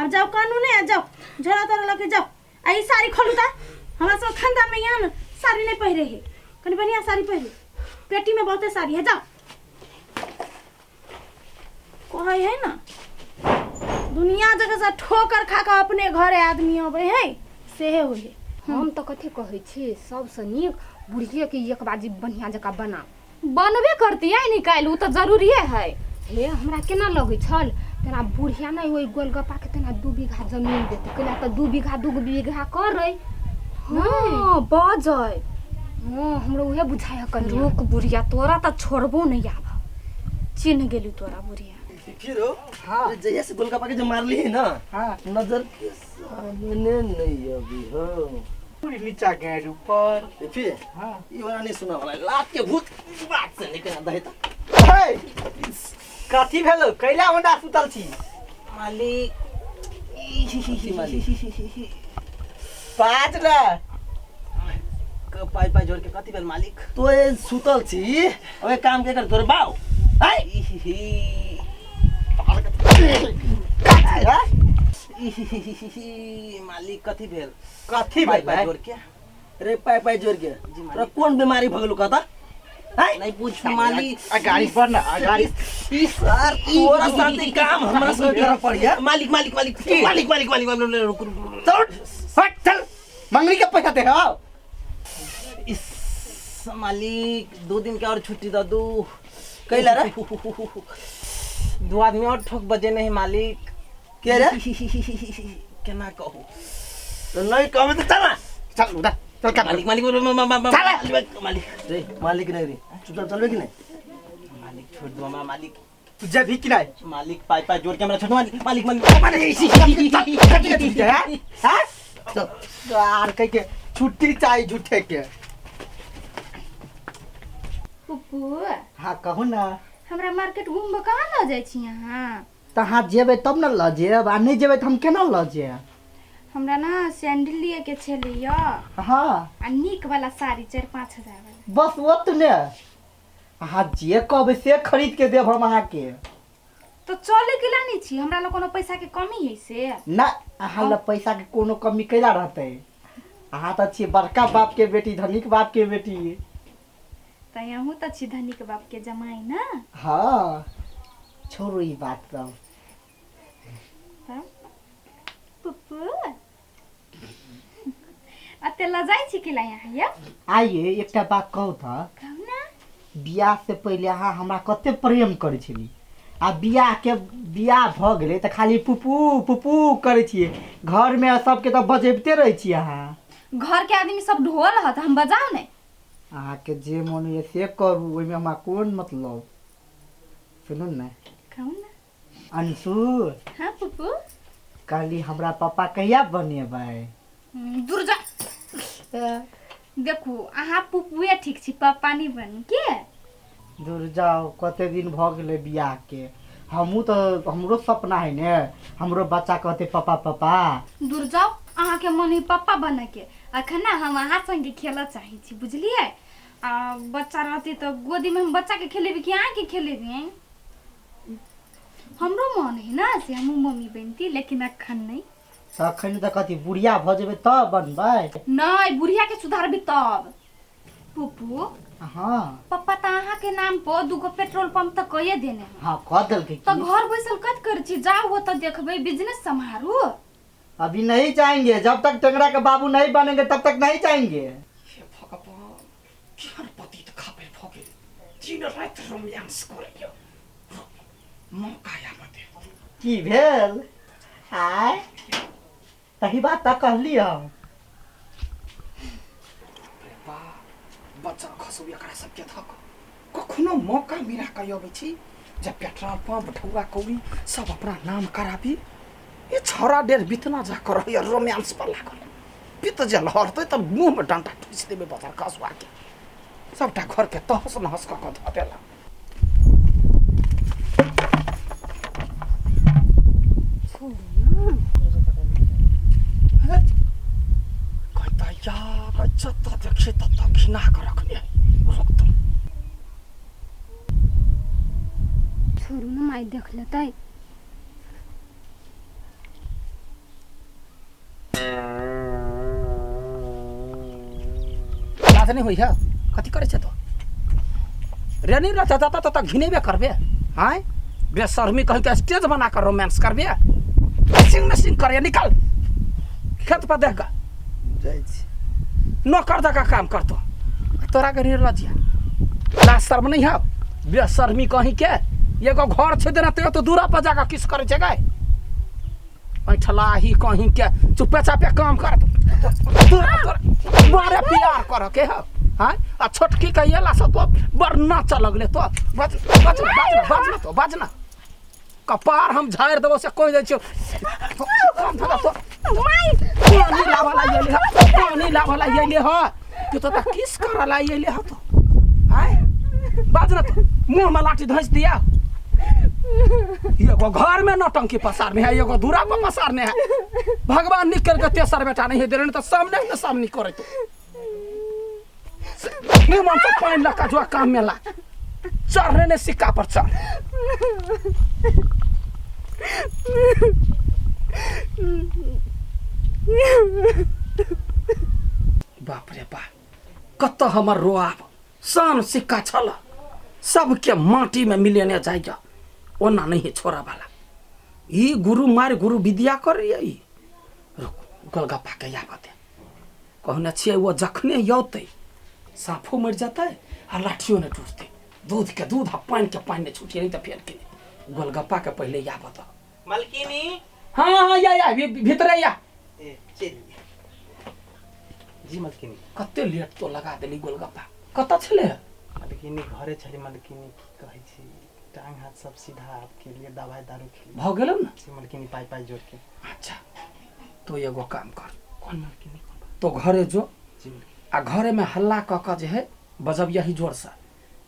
आ जाओ कानू ने आ जाओ झोरा तोरा लके जाओ। आ ई साड़ी खोलू ता, हमरा सब खानदान में यहाँ न साड़ी नहीं पहिरे है, कनी बढ़िया साड़ी पहिरे, पेटी में बहुते साड़ी है, जाओ। कहै है ना दुनिया जगह से ठोकर खा के अपने घरे आदमी अबै है, सेहे होइ है। हम तऽ कथी कहै छी, सबसँ नीक बुढ़िएके एक बाजी बढ़िआँ जकाँ बना बनबे करतियै निकालि, ओ तऽ जरूरिए है। हे हमरा केना लगै छल तेना बुढ़िया नहि ओहि गोलगप्पाके तेना 2 बीघा जमीन देतै, कैला तऽ 2 बीघा 2 बीघा करै। हँ बजै, हँ हमरो उहे बुझाइ है कनि। रुक बुढ़िया, तोरा तऽ छोड़बो नहि, आब चिन्ह गेली तोरा बुढ़िया। फिर हो? हाँ। अरे जहिया से गोलगप्पा के जो मारली है ना, हाँ। नजर के सामने नहीं अभी हो। पूरी नीचा गए ऊपर। फिर? हाँ। ये वाला नहीं सुना वाला, लात के भूत बात से निकल दहे ता। हे, कथी भेलो? कैला होंडा सुतल छी? मालिक, मालिक। पाँच ले। पाई पाई जोड़ के कथी भेल मालिक? तो ये सुतल छी, अब एक काम के कर तोर बाऊ। हाय। मालिक कथी भेल? कथी पाई भेल? पाई जोड़ के। रे पाई पाई जोड़ के। तोरा कोन बीमारी भगलु कहता? हाय? नहीं पूछ मालिक। आ गाड़ी पर ना, आ गाड़ी। सर तोरा साथे काम हमरा संगे करऽ पड़िया। मालिक मालिक मालिक मालिक मालिक मालिक मालिक रुक रुक रुक। चल हट चल, मंगनी के पैसा दे आओ। इस मालिक 2 दिन के और छुट्टी दे दू। कैला रे? 2 आदमी और ठोक बजे नहीं मालिक। के रे? केना कहू? तो नहीं कहबे तो चल ना। चल उधर चल का। मालिक मालिक मालिक मालिक रे मालिक नहीं रे, चुपचाप चलबे कि नहीं? मालिक छोड़ दो हमरा मालिक। तू जा भी कि नहीं? मालिक पाई पाई जोड़ के हमरा छोड़ मालिक मालिक मालिक कथी के है? हां चल यार, कह के छुट्टी चाहिए झूठे के। पुप्पू। हाँ कहू ना। हमरा मार्केट घूमबो कहाँ लऽ जाइ छी अहाँ? तऽ अहाँ जेबै तब ने लऽ जेब, आ नहि जेबै तऽ हम केना लऽ जेब? हमरा ना सैंडल लिए के छलै य। हाँ। आ नीक वाला साड़ी 4-5 हजार वाला। बस ओतने अहाँ जे कहबै से खरीद के देब हम अहाँके। तो चले के लानी छी, हमरा लग कोनो पैसा के कमी है से? ना, अहाँ लग पैसा के कोनो कमी कैला रहतै? अहाँ तऽ छियै बड़का बाप के बेटी, धनिक बाप के बेटी। तऽ अहूँ तऽ छी धनिक बाप के जमाई ना? हाँ छोड़ू ई बात सब। पुप्पू अते लजाइ छी केला यहाँ यौ? आइए एकटा बात कहू तऽ। कहू ना। बियाह से पहिले अहाँ हमरा कते प्रेम करै छली, आ बियाह के बियाह भऽ गेलै तऽ खाली पुपू पुपू करै छियै, घरमे सबके तऽ बजबिते रहै छियै अहाँ। घर के आदमी सब ढोल हत, हम बजाउ ने? अहाँके जे मोन होइए से करू, ओहिमे हमरा कोन मतलब। सुनू ने। कहू ना। अंशु। हाँ पुप्पू। कहली हमरा पापा कहिया बनेबै? दूर जा। देखू अहाँ पुपुए ठीक छी, पापा नहीं बन के। दूर जाओ, कते दिन भऽ गेलै बियाह के, हमहूँ तऽ हमरो सपना है ने, हमरो बच्चा कहते पापा पापा। दूर जाओ, अहाँ के मन है पापा बने के, अखन ना हम अहाँ संगे खेलऽ चाहै छी बुझलियै? आ बच्चा रहते तऽ गोदी में हम बच्चा के खेलेबी कि अहाँ के खेलेबी? हमरो मन है ना से हमहूँ मम्मी बनती, लेकिन अखन नहीं। तखन तऽ कथी बुढ़िया भऽ जेबै तब बनबै? नहीं, बुढ़िया के सुधारबी तब। पुप्पू। हाँ। पप्पा तऽ अहाँ के नाम पर 2 गो पेट्रोल पंप तऽ कये देने है। हाँ कह देलकै। तऽ घर बैसल कत करै छी, जाउ ओतऽ देखबै, बिजनेस सम्हारू। अभी नहीं जाएंगे, जब तक टेंगरा के बाबू नहीं बनेंगे तब तक नहीं जाएंगे। हे भगवान, केहन पतित खापेर भऽ गेल, दिन राति रोमांस करैया, मौका आबऽ दे। की भेल? आय सही बात तऽ कहली हम। अरे बा, बच्चा खसू एकरा सबके धक कखनो मौका मिला के अबै छी जे पेट्रोल पंप ढौआ कौड़ी सब अपना नाम कराबी। ये छौड़ा डेढ़ बितना जा कर रहैया रोमांस पर लागल, पित जे लहरतै तऽ मुँहमे डंटा ठूसि देबै बच्चा खसुआ के, सबटा घर के तहस नहस कऽ कऽ धऽ देलक। जतऽ देखिए ततऽ घिना कऽ रखने है, रोक दो। छोड़ू ना माई देख लेतै। लाज नहीं होई है कथी करे छे तो रे नहीं रहता जाता तो घिनेबे करबे आय बेशर्मी कह के स्टेज बना कर रोमांस करबे सिंग सिंग करे निकल खेत पर देख के जाइ छी नौकर जकाँ काम करतो तोरा के निर्लज्जिया लाज शर्म नहीं है बेशर्मी कहीं के एगो घर छै देना तो तो दूरा पर जाकर किस करे छै गाय ऐठला ही कहीं के चुपे चापे काम कर तोरा तोरा बड़े प्यार कर के है हाँ आ छोटकी के ये ला तो बड़ नाच लगले तो बज बज बज बज तो बजना कपार हम झाड़ि देबो से कहि दै छियौ पानी लाबऽ ला अयले ह पानी लाबऽ ला अयले ह तू तो किस करऽ ला अयले ह तो आय बाज न तो मुँह में लाठी धंसि दिया एगो घर में नौटंकी पसारने है एगो दूरा पर पसारने है भगवान निकल के तेसर बेटा नहीं है तो सामने न सामने करे तो निमन से पानि लऽ कऽ जो काम में ला चढ़ने ने सिक्का पर चढ़ बाप रे बाप कतऽ हमर रोआब शान सिक्का छल सबके माटीमे मिलेने जाइए ओना नहीं छोड़ा वाला ई गुरु मारि गुरु विद्या करैए ई रुक गोलगप्पा के आबऽ दे कहने छियै ओ जखने औतै साफो मरि जेतै आ लाठियो नहि टूटतै दूध के दूध आ पानि के पानि नहि छूटिए नहि तऽ फेर के गोलगप्पा के पहिले आबऽ दऽ मलकिनी हाँ हाँ या या भीतरे या ए चल जी मलकिनी कते लेट तो लगा देली गोलगप्पा कतऽ छलै मलकिनी घरे छली मलकिनी की कहै छी टांग हाथ सब सीधा आपके लिए दवाई दारू खेली भऽ गेलौ ने जी मलकिनी पाइ पाइ जोड़ के अच्छा तो एगो काम कर कोन मलकिनी कोन बात? तो घरे जो जी मलकिनी आ घरे में हल्ला कऽ कऽ जे है बजबिया ही जोर से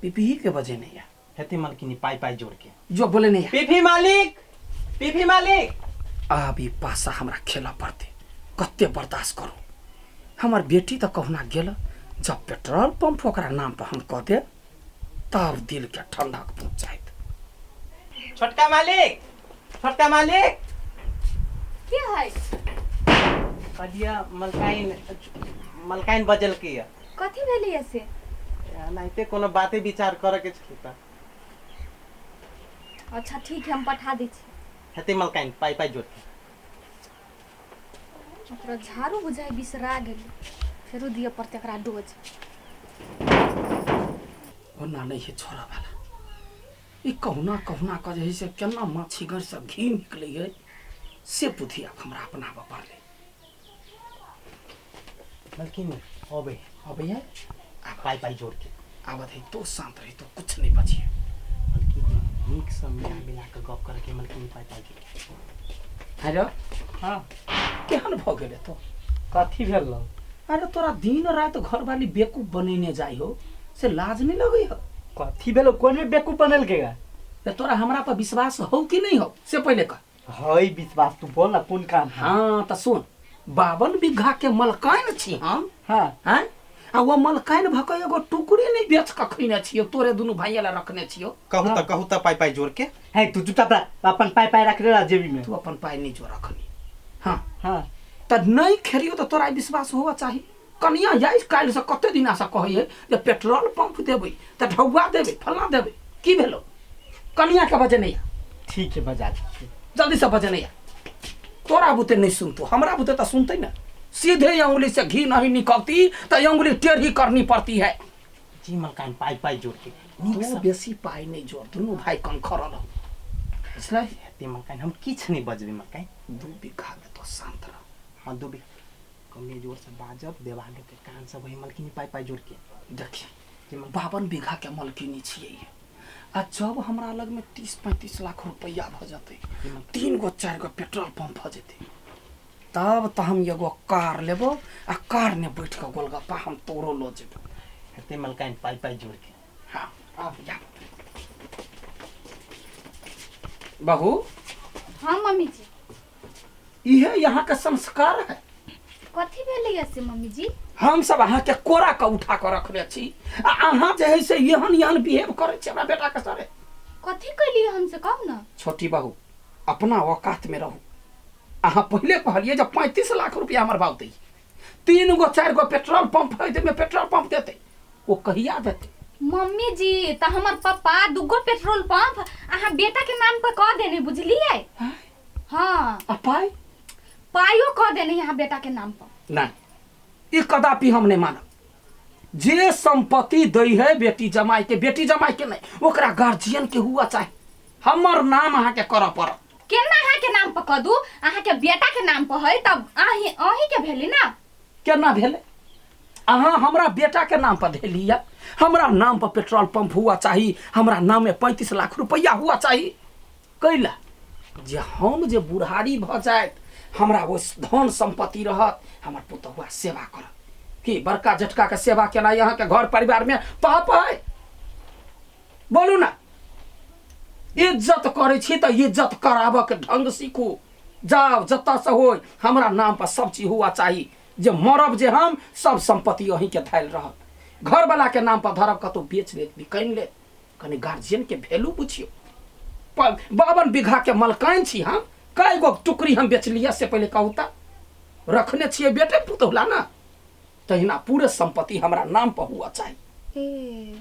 पिपही के बजे नहीं है हेती मलकिनी पाइ पाइ जोड़ के जो बोले नहीं है पीफी मालिक पीफी मालिक आब ई पासा हमरा खेलऽ पड़तै कते बर्दाश्त करू हमर बेटी तऽ कहुना गेल जब पेट्रोल पंप ओकरा नाम पर हम कऽ देब तब दिल के ठंडक पहुँचाइत छोटका मालिक छोटका मालिक के है कहलियै मलकाइन मलकाइन बजलकै यऽ कथी भेलैया से एनाहिते कोनो बाते विचार करऽ के छलै तऽ अच्छा ठीक है हम पठा दै छी हेतै मलकाइन पाइ पाइ जोड़ के ओकरा झाड़ू बुझाइ बिसरा गेलै फेरो दिअ पड़तै एकरा डोज ओना नहि है छोड़ा वाला ई कहुना कहुना कऽ जे है से केना माछीगर से घी निकलै है से बुद्धि आब हमरा अपनाबऽ पड़लै मलकिनी अबै अबैया पाइ पाइ जोड़ के आबत है तो शांत रही तो कुछ नहीं बचिए मलकिनी नीकसँ मिला मिला कऽ गप करऽ के मलकिनी पाइ पाइ जोड़ के हेलो हाँ केहन भऽ गेलै तो कथी भेल रहो अरे तोरा दिन राति घरवाली बेवकूफ बनेने जाइ हो से लाज नहीं लगै हो कथी भेलो कोन में बेवकूफ बनल के गा ते तोरा हमरा पर विश्वास हो कि नहीं हो से पहिले कह हई विश्वास तू बोल ना कोन काम है हाँ तऽ सुन 52 बीघा के मलकाइन छी हम हाँ हैं आ वो मलकाइन भऽ कऽ एगो टुकड़ी नहि बेच कऽ खैने छियौ तोरे दुनू भाई ला रखने छियौ कहू तऽ कहू तऽ पाइ पाइ जोड़ के है तू चुपचाप रह अपन पाइ पाइ रख ले रह जेबी में तू अपन पाइ नहि जो रखनी हाँ हाँ तऽ नहि खेलियौ तऽ तोरा विश्वास होबऽ चाही कनिया जाइ काल्हिसँ कते दिनासँ कहै है जे पेट्रोल पंप देबै तऽ ढौआ देबै फल्लाँ देबै की भेलौ कनियाके बजे नहि ठीक है बजा दी जल्दीसँ बजे नहि तोरा बुते नहि सुनतौ हमरा बुते तऽ सुनतै ने सीधे अंगुली से घी नहीं निकलती तो अंगुली टेढ़ी करनी पड़ती है जी मलकान पाइ पाइ जोड़ के नीक तू बेसी पाइ नहि जोड़ दुनू भाई कंखरल हो बुझलै हेतै मलकान हम किछु नहि बजबै मलकान 2 बीघा में तो शांत रह हाँ 2 बीघा कमे जोर से बाजब देवालो के कान सब वही मलकिनी पाइ पाइ जोड़ के देखी जी मलकिनी 52 बीघा के मलकिनी छियै आ जब हमरा लग में 30-35 लाख रुपया भऽ जेतै 3 गो 4 गो पेट्रोल पंप भऽ जेतै तब तऽ हम एगो कार लेबो आ कार ने बैठ कऽ गोलगप्पा हम तोरो लऽ जेबो हेतै मलकान पाइ पाइ जोड़ के हाँ आब जा बहू हाँ मम्मी जी इहे यहाँ के संस्कार है कथी भेलैया से मम्मी जी हम सब अहाँ के कोरा के उठा के रखने छी आ अहाँ जे है से एहन एहन बिहेव करै छी हमरा बेटा के सरे कथी कैलियै हमसे कहू ना छोटी बहू अपना औकात में रहू अहाँ पहिले कहलियै जे 35 लाख रुपया हमर बाप दै तीन गो चारि गो पेट्रोल पंप है जाहिमे पेट्रोल पंप देतै ओ कहिया देतै मम्मी जी तऽ हमर पप्पा दूगो पेट्रोल पंप अहाँ बेटा के नाम पर कऽ देने बुझलियै हाँ आ पाइ पाइयो कऽ देने अहाँ बेटा के नाम पर नहि ई कदापि हम नहि मानब जे संपत्ति दै है बेटी जमाई के बेटी जमाई के नहीं ओकरा गार्जियन के हुआ चाही हमर नाम अहाँके करऽ पड़त केना अहाँ के नाम पर कऽ दू अहाँ के बेटा के नाम पर है तब अहीं अहीं के भेली ना केना भेलै अहाँ हमरा बेटा के नाम पर धेली यऽ हमरा नाम पर पेट्रोल पंप हुआ चाही हमरा नाम में 35 लाख रुपया हुआ चाही कैला जे हम जे बुढ़ारी भऽ जायत हमरा ओ धन सम्पत्ति रहत हमर पुतहुआ सेवा करत की बड़का जेठका के सेवा केनाइ अहाँके घर परिवार में पाप है बोलू ना इज्जत करै छी तऽ इज्जत कराबऽके ढंग सीखू जाउ जतऽसँ होय हमरा नाम पर सब चीज हुआ चाही जे मरब जे हम सब सम्पत्ति अहीँके धैल रहत घरवलाके नाम पर धरब कतहु बेच लेत बिकनि लेत कनि गार्जियनके वैल्यू बुझियौ 52 बीघाके मलकाइन छी हम कए गो टुकड़ी हम बेचलियै से पहिले कहू तऽ रखने छियै बेटे पुतहुला ना तहिना पूरे सम्पत्ति हमरा नाम पर हुआ चाही ए